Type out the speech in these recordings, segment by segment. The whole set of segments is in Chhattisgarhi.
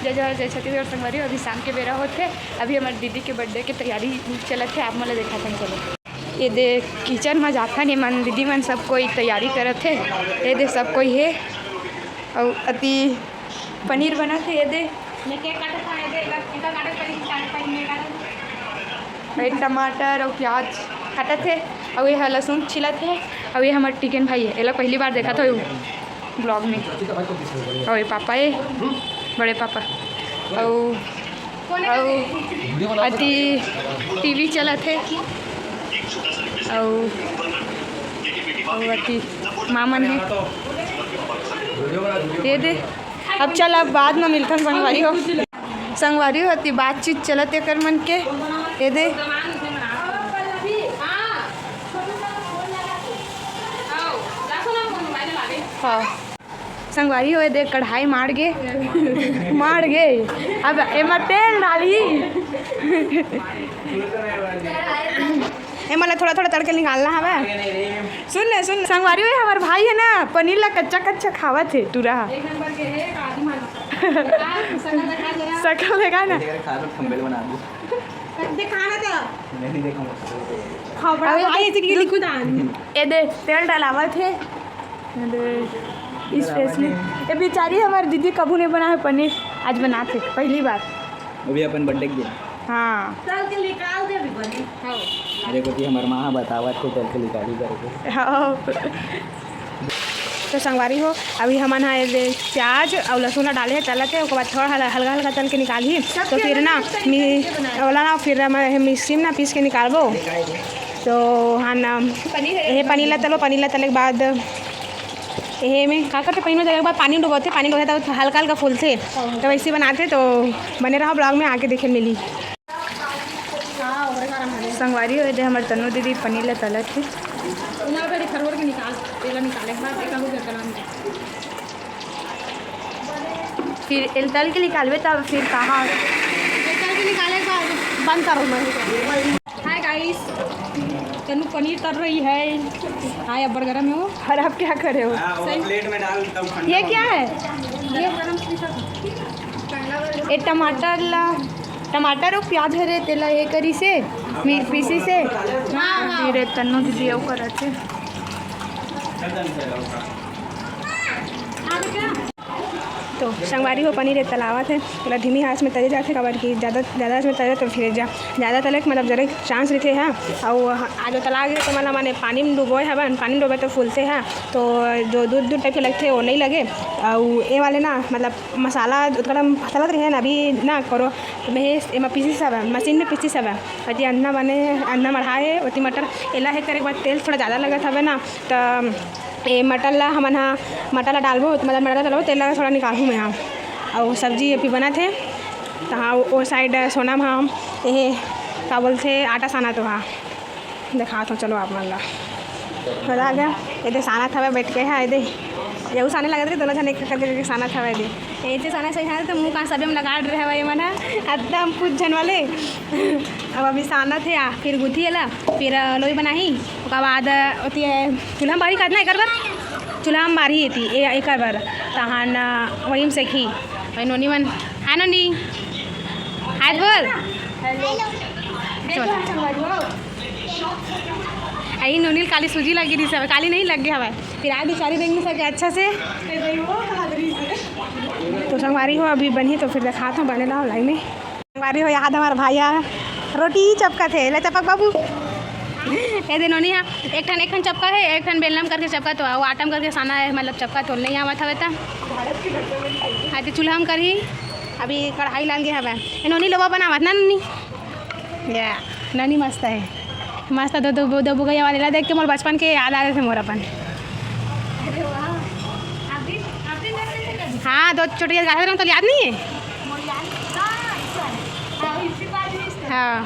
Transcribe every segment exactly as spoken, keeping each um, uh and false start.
जय जोहार, जय छत्तीसगढ़ संगवारी हो। अभी शाम के बेरा होत हे, अभी हमर दीदी के birthday के तैयारी चलत हे, आप मन ला देखाथन, चलो। ये दे kitchen म जाथन, ये मन दीदी मन सब कोई तैयारी करत हे। ये दे सब कोई हे, अउ अति पनीर बनत हे। ये दे मैं cake काटत हंव, ये दे एकर, एकर काटत पनीर काटत पनीर काटत। ये टमाटर अउ प्याज काटत हे, अउ ये ह लहसुन छिलत हे, अउ ये हमर टिकन भाई हे, एला पहली बार देखत हों vlog में। अउ ये पापा हे, बड़े पापा, अउ, अउ अति टीवी चलत हे, अउ, अउ अति मामन हे। ये दे, अब चल, अब बाद में मिलथन संगवारी हो। संगवारी हो, अति बातचीत चलत एकर मन के। ये दे। हाँ। संगवारी हो, ये दे, कढ़ाई माड़ गे। माड़ गे। अब एमा तेल डालही। एमा ला थोड़ा-थोड़ा तड़के निकालना हवे। सुन ले, सुन ले, संगवारी हो, हमर भाई हे ना, पनीर ला कच्चा-कच्चा खावत हे, टूरा। एक नंबर के हे, एक आदमी मानो। शकल देखा ना। देख, खा तो thumbnail बना दू। देखा ना तो। नहीं, नहीं देखूंगा। हाँ, बड़ा अबे भाई, देख, इसी के लिए खुद आन। ये दे, तेल डलावत हे। ये दे, specially। ये बेचारी हमर दीदी कभू नहीं बनाए पनीर, आज बनात हे, पहली बार। वो भी अपन birthday के दिन। हाँ। तल के निकाल दे अभी बनी। हाँ। अरे, को कि हमर माँ बतावत हे, तल के निकाली करके। हाँ। तो संगवारी हो, अभी हमन हा एदे प्याज अउ लहसुन ला डाले हे तलत हे, ओकर बाद थोड़ा हल-, हल्का हल्का तल के निकालही। तो फिर ना मी-, ओला ना फिर हम मिक्सी में ना पीस के निकालबो। तो हाँ ना, ये पनीर ला तलो, पनीर ला तले के बाद ये में का करथे, पनीर में तले के बाद पानी डुबोथे, पानी डुबोथे तो हल्का हल्का फूलथे, तो वैसे बनाथे। तो बने रहो vlog में, आगे देखे मिली। संगवारी हो, एदे हमर तन्नू दीदी पनीर ला तलत हे। फिर एल तल के निकालबे, तब फिर कहाँ? एल तल के निकाले के बाद बंद करो मैं। Hi guys, तन्नू पनीर तल रही है। हाय, अब्बड़ गरम है वो। और आप क्या कर रहे हो? हाँ, वो सही। Plate में डाल, तब ठंडा ये हो क्या जाए। है? ये ये टमाटर ला, टमाटर अउ प्याज हरे, तेला ये करी से, मी-, पीसी से। हाँ, हाँ। फिर तन्नू दीदी अउ करत हे। तो संगवारी हो, पनीर ये तलावत हे, तेला धीमी आंच में तले जाथे, काबर कि ज़्यादा, ज़्यादा आंच में तले तो फिर जा, ज़्यादा तले के मतलब जरे chance रहिथे, हाँ। अउ आज तला गे तो मतलब माने पानी में डुबोए हवन, पानी में डुबोए तो फूलथे, हाँ। तो जो दूध दूध type के लगथे, वो नहीं लगे। अउ ये वाले ना, मतलब मसाला ओतका मसाला तो रहे ना, अभी ना करो, तो मैं एमा पीसिस हवे, मशीन में पीसिस हवे। अति अंधा बने, अंधा मढ़ा हे, ओती मटर एला हे करे के बाद तेल थोड़ा ज़्यादा लगत हवे ना, त ये मटर ला हमन हा, मटर ला डालबो, तो मतलब मटर ला डालबो, तेल ला थोड़ा निकालहूँ मैं हा। अउ सब्जी अभी बनत हे, तहाँ ओ, ओ side सोनम हा, ये का बोलथे, आटा सानत हा। देखात हूँ, चलो आप मन ला। मजा आ गया। एदे सानत हवे बैठ के, हाँ, एदे। ये साने लगत रहे, दोनों जने एक करके, करके सानत हवे एदे। ऐसे साने सही है तो मुँह कान सबे में लगा रहे हवे ये मन ह, एकदम कुछ झन वाले। अब अभी सानत हे, आ, फिर गुथी एला, फिर, अ, लोई बनाही, ओकर बाद, अ, ओती, अ, चूल्हा में बारी काटना एकर बर, चूल्हा में बारी एती, ए-, एकर बर, तहन, अ, वही में सेकही। वही नोनी मन, हाय नोनी, हाय बोल। चल। आई नोनी ल काली सूजी लगी रही सब, काली नहीं लग गया हवा। फिर आज बेचारी देंगे सबके अच्छा से। तो संगवारी हो, अभी बनी तो फिर दिखात हूँ, बने रहो लाइन में। संगवारी हो, याद हमारा भाई यार रोटी ही चपका थे, ले चपक बाबू। ए दे नोनी हा, एक ठन, एक ठन चपका है, एक ठन बेलना में करके चपका, तो वो आटा में करके साना है, मतलब चपका तो नहीं आवत हवे ता। हाँ, तो चूल्हा में करही, अभी कढ़ाई लान गए हवे। ए नोनी लोवा बनावत ना नोनी? या, नोनी मस्त है, मस्त। दो, दो, दो बुगैया वाले ला देख के मोर बचपन के याद आ रहे थे मोर अपन। अरे वाह। आप भी, आप भी मस्त थे कभी? हाँ, दो चोटिया गाय रंग तो याद नहीं है? मोर याद, हाँ, इसी बात में इसका। हाँ।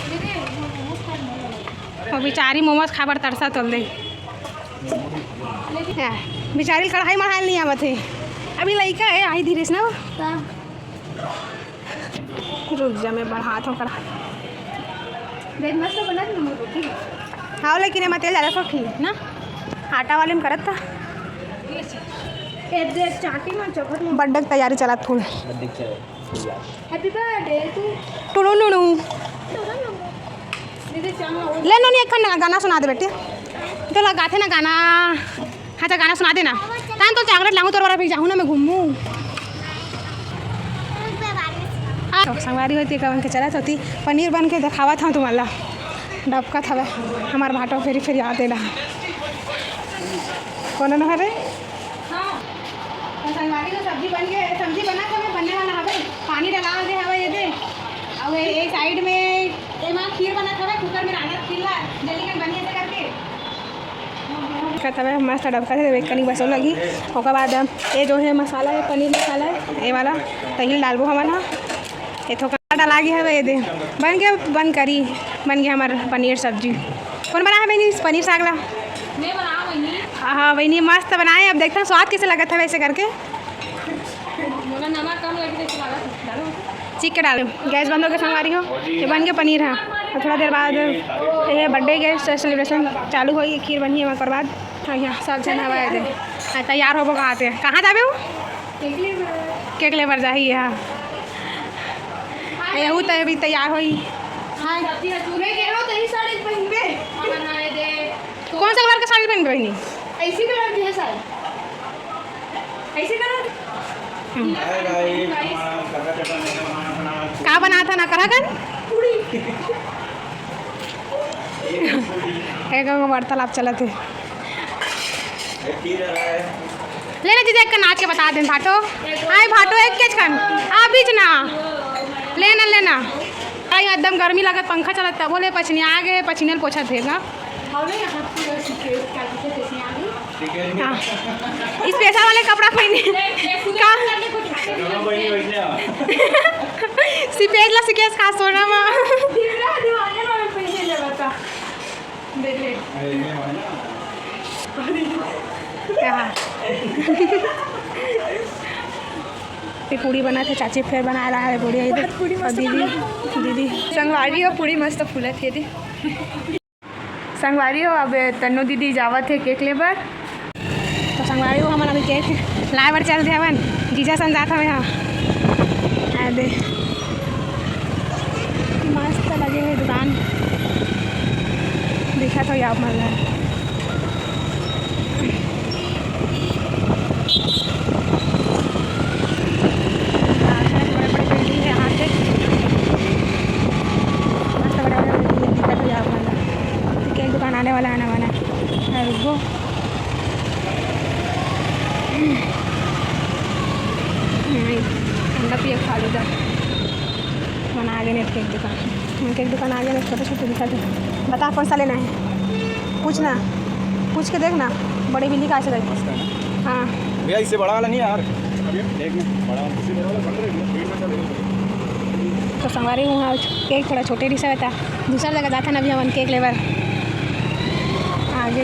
अरे, वो मोमोज खा रहे हैं। वो बेचारी मोमोज खा बर तरसा तोल दे। हाँ, बेचारी कढ़ाई मढ़ाई नहीं आवत है। अभी लइका है, आई धीरे से ना। हाँ। रुक जा, मैं बढ़ात हूँ कढ़ाई। देख, मस्त बनत है मोर रोटी। हाँ, लेकिन एमा तेल ज़्यादा सोखी ना, आटा वाले में करत था। ए, देख, चाटी में चौखट में। बर्थडे के तैयारी चलत फूल। बर्थडे के चलत फूल। Happy birthday to टुनु नुनु। दीदी, चांग हो। ले नोनी, एक ठन गाना सुना दे बेटी। तो लगाथे ना गाना। हाँ, तो गाना सुना दे ना। तान तो चॉकलेट लाऊं तोर बर, फिर जाहूं ना मैं घूमू। आ, तो संगवारी होती कवन के चलत होती, पनीर बन के देखावत हूँ तुम्हारा। डबकत हवे हमार भाटो फेरी फेरी आते ना। कौन न हरे? हाँ। तो संगवारी तो सब्जी बन के, सब्जी बना हवे, बनने वाला हवे। पानी डाला दे हवे ये दे। अउ ये, ये साइड में एमा खीर बनत हवे, कुकर में रांधत खीर ला, जल्दी कर बनिए से करके। कत हवे मस्त डबका से एक कनी बसो लगी। ओकर बाद ये जो है मसाला है, पनीर मसाला है, ये वाला तहिल डालबो हमन हा। ये थोका डाला गे हवे, ये दे बन के बन करी, बन गया हमार पनीर सब्जी। कौन बना है बहनी पनीर साग ला? मैं बनाया बहनी। हाँ बहनी, मस्त बनाए। अब देखते हैं स्वाद कैसे लगत है वैसे करके। मोला नमक कम लगे, जैसे लागत है। डालो। चीख के डाले। गैस बंद हो गया संगवारी हो, ये बन के पनीर है। और थोड़ा देर बाद ये बर्थडे गैस सेलिब्रेशन चालू होई, खीर बनी है ओकर बाद। हाँ, यहाँ सब जन हवा है दे। हाँ, तैयार होबो कहा थे। कहाँ जाबे हो? केक ले बर। केक ले बर जाही, हाँ। यहू तो अभी तैयार होई। हाँ, सब्जी है, तू नहीं कह रहा, तो यही साड़ी पहनबे। कौन सा कलर का साड़ी पहनबे बहनी? ऐसी कलर की है साड़ी। ऐसे करो। हाय गाइस, हमारा करवा चौथ में हमारा अपना का बना था ना करा कर? पूरी। एक वार्तालाप चलत है। ये खीर है। ले ना दीदी, एक कन नाच के बता दे भाटो। आए भाटो, एक केज कन। आ बीच ना। ले ना, ले ना। आई एकदम गर्मी लगत, पंखा चलत, तबो ले पछिनिया गे, पछिने ल पोछत हे गा। हाँ। स्पेशल वाले कपड़ा पहने। का? स्पेशल ला स्पेशल का सोना मा। देख ले। अरे, ये वाला। हाँ। ये पूड़ी बना थे, चाची फेर बना रहा है पूड़ी। ये देख, पूड़ी मस्त और दीदी, फूलत। दीदी। संगवारी हो, पूड़ी मस्त फूलत हे दे। संगवारी हो, अब तन्नू दीदी जावत हे केक ले बर। तो संगवारी हो, हमन अभी केक लाए बर चल दे हवन। जीजा संग जात हवे हा। आ दे। मस्त लगे हे दुकान। दिखत होही आप मन ला। बड़े-बड़े बिल्डिंग हे यहाँ के। मस्त बड़े-बड़े बिल्डिंग दिखत होही आप मन ला। ठीक है, एक दुकान आने वाला, आने वाला है। हाँ, रुक गो। हम्म, ठंडा पिए फालूदा। मन आ गए केक दुकान। केक दुकान आ गए, छोटे छोटे दिखा दे। बता कौन सा लेना है, पूछना, पूछ के देखना। बड़ी बिल्ली का ऐसे करके। मस्त है ना? हाँ। भैया, इससे बड़ा वाला नहीं है यार? देख ना, बड़ा वाला। तो संगवारी हो, आज केक थोड़ा छोटे रिहिस हे, त दूसरा जगह जाथन अभी हमन केक ले बर। आगे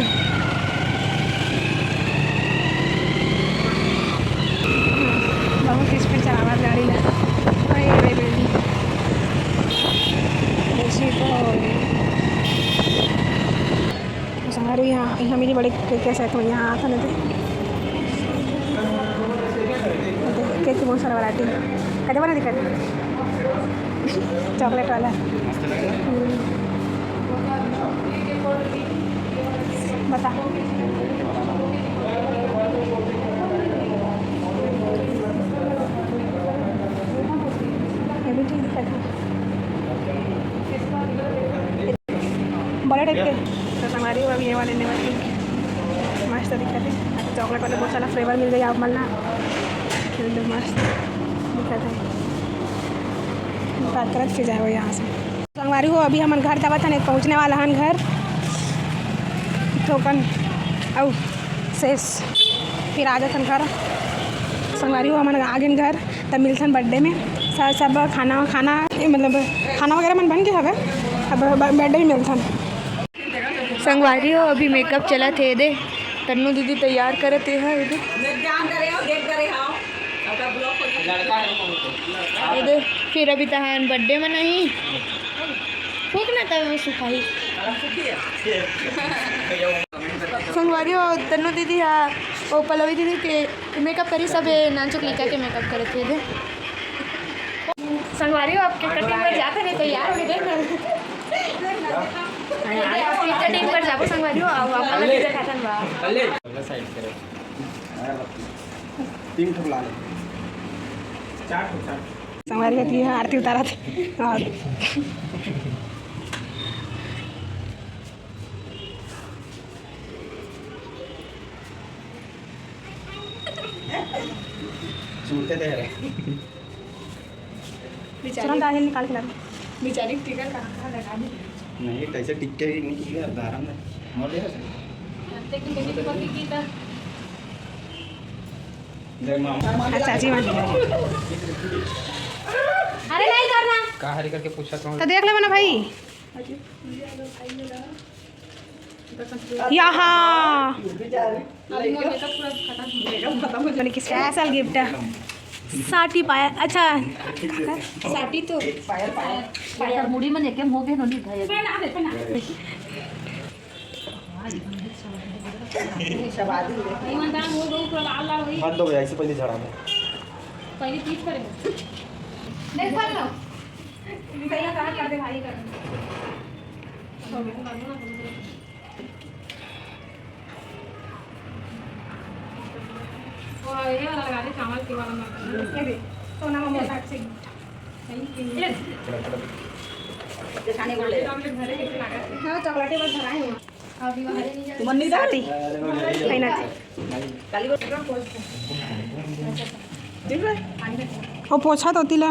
बहुत स्पीड चलावत गाड़ी ला। अरे, अरे, अरे। ऐसी तो संगवारी, यहाँ, यहाँ मेरी बड़े केक के साथ में यहाँ आता ना थे। केक की बहुत सारा वैरायटी। कदे बना दिखा? चॉकलेट वाला। हम्म। बता। ये भी ठीक दिखा था। बड़ा टाइप के। तो संगवारी हो, अब ये वाले लेवल के मस्त दिखत हे। चॉकलेट वाले बहुत सारा फ्लेवर मिल गई आप मन ला, एकदम मस्त दिखत हे। बात करत फिर जाए यहाँ से। संगवारी हो, अभी हमन घर जावत हन, पहुँचने वाला हन घर। थोकन अउ शेष फिर आ जाथन घर। संगवारी हो, हमन आ गेन घर। तब मिलथन बर्थडे में। स-, सब खाना, खाना, ए, मतलब, खाना वगैरह मन बन के हवे। अब ब-, बर्थडे में मिलथन। संगवारी हो, अभी मेकअप चलत हे, दे। तन्नू दीदी तैयार करत हे, हाँ, ये दे। ये दे, फिर अभी तहान बर्थडे मनाही। फूक ना, तब सुखाही। संगवारी हो, तन्नू दीदी हा, ओ पल्लवी दीदी के मेकअप करी सब, ये नानचुक लइका के मेकअप करत हे दे। संगवारी हो, आप केक कटिंग बर जात हन, तैयार होके देख ना। केक कटिंग बर जाबो संगवारी हो, अब आप अलग ही देखाथन बा। पहले साइड करो। तीन ठो ला ले। चार ठो, चार ठो। संगवारी हो, ये आरती उतारत हे। हाँ। चूते दे रहे। बेचारी तुरंत आगे निकाल के ला दे। बेचारी टिकट कहाँ कहाँ लगा दी। नहीं, कैसे टिक के ही नहीं किया, धारा में। मोड़ दिया सर। लेकिन बेटी को की था। जय मामा। अच्छा जी, मान। अरे नहीं करना। का हरी करके पूछा कौन? तो देख ले ना भाई। यहाँ। मैंने कि स्पेशल गिफ्ट है। साटी पाया, अच्छा। साटी तो पायल, पायल। मुड़ी में एके मुंह के नोनी था ये। मत दो भैया, इससे पहले झड़ा दे। पहले पीठ पर है। देख पा लो। पहला कहाँ कर दे भाई कर दे। वो ये वाला लगा दे, चावल के वाला मत करना। ये दे, सोना मम्मी अलग से। सही के लिए। हाँ, चॉकलेट बस धराए हुआ। अभी वहाँ नहीं जा। साटी। है ना? वो पोछा तो तिला।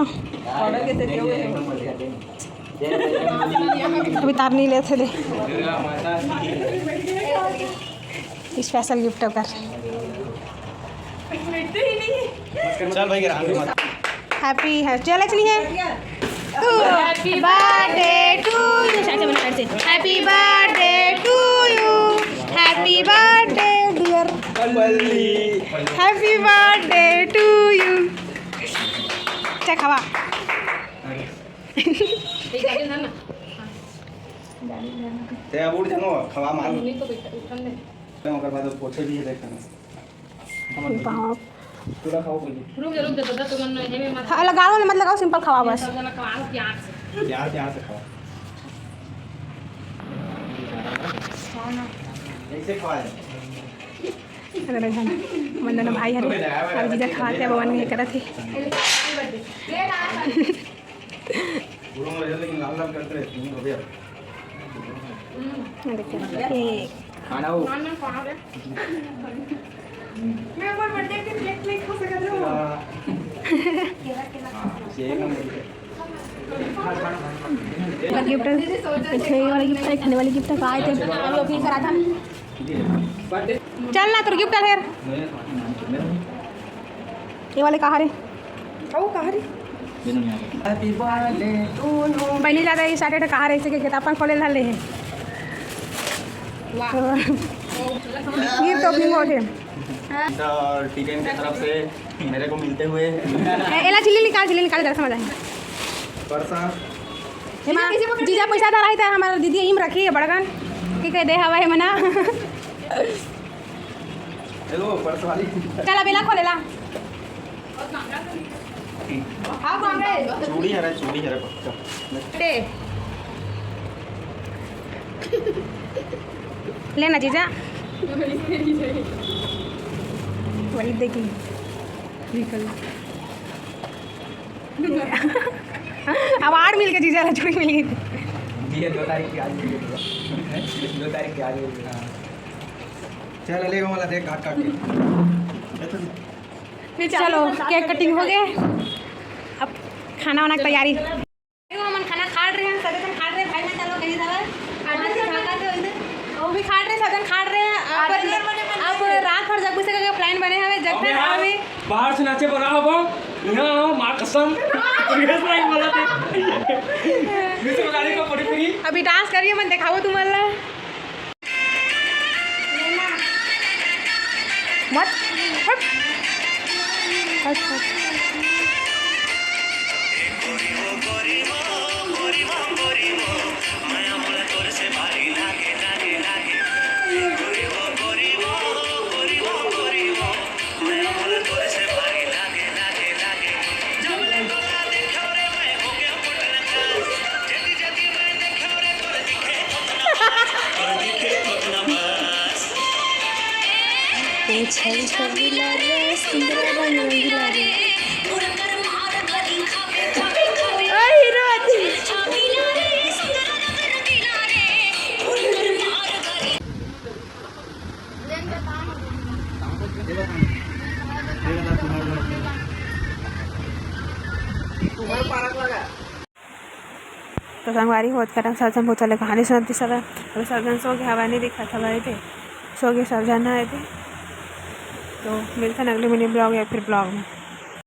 अभी तार नहीं लेते दे। स्पेशल गिफ्ट ओकर। चल भाई, गिरा दे मत। Happy है, चल, चली है। Happy birthday to you, side से बना, साइड से। Happy birthday to you, happy birthday dear। Happy birthday to you। चल, खावा। ते अब उठ जानो, खवा मार। नहीं तो बेटा, उठन दे। ते ओकर बाद पोछे भी है, देख ना। बाप। पूरा खाओ पहले। रुक जा, रुक जा, दादा, तुम ना, ये में मत। हाँ, लगाओ ना, मत लगाओ, सिंपल खावा बस। सब जना खाओ प्यार से। प्यार, प्यार से खाओ। ऐसे खाओ। अरे भाई, वंदना भाई हरे, अब जीजा खाते हैं, भगवान के करत है। पूरा मजा, लेकिन लाल लाल करते रहते हैं, हो गया। ये देखिए, ये खाना हो। मैं ऊपर बर्थडे के केक नहीं खा सकता हूँ। हाँ, ये एक नंबर है। गिफ्ट, ये वाला गिफ्ट है, खाने वाली गिफ्ट है, आए थे, हम लोग भी करा था। चल ना, तोर गिफ्ट है। ये वाले कहाँ रे? ओ, कहाँ रे? Happy birthday to you। बनी ज्यादा ये सारे कहाँ रे, इसे के किताबन खोले ला ले है। वाह। गिफ्ट ओपनिंग हो गए। और टीएन की तरफ से मेरे को मिलते हुए। ए, एला झिल्ली निकाल, झिल्ली निकाल, जरा समझ आए। परसा। हे माँ, जीजा पैसा धराई था, हमारा दीदी इम रखी है बड़गन। ठीक है, दे हवा है मना। हेलो, पर्स वाली। चल, अब एला खोले ला। हाँ, कौन गए? चूड़ी है रे, चूड़ी है रे, पक्का। दे। लेना जीजा। वही देखी। निकल। अवार्ड मिल के जीजा ला चूड़ी मिल गई थी। जी, दो तारीख की आज मिल गई थी। दो तारीख की आज मिल गई। हाँ। चल, ले वाला देख, काट, काट के। चलो, केक कटिंग हो गया, अब खाना वाना की तैयारी। हमन खाना खा रहे हैं, सब जन खा रहे हैं, भाई मैं चलो कहीं धरा, खाना से खा खा के इधर, वो भी खा रहे हैं, सब जन खा रहे हैं। अब, अब रात भर जगबू से करके प्लान बने हवे, जगते हम यहाँ अभी। बाहर से नाचे बना हवा, यहाँ आओ, माँ कसम, रिहर्सल नहीं बोला थे। मिस बता दे को पड़ी फिरी। अभी डांस करिए, मन दिखाओ तुम वाला। मत। हट। हट, हट। छवि छवि ला रे, सुंदर रंग रंगीला रे। ओ हीरो आदमी। तो संगवारी हो, आज का टाइम सब झन बहुत सारे कहानी सुनत रहिस हवय। अभी सब झन सो गे हवय, नहीं दिखत हवय एदे। सो गे सब झन ह एदे। तो मिलथन अगले मिनी ब्लॉग या फिर ब्लॉग में।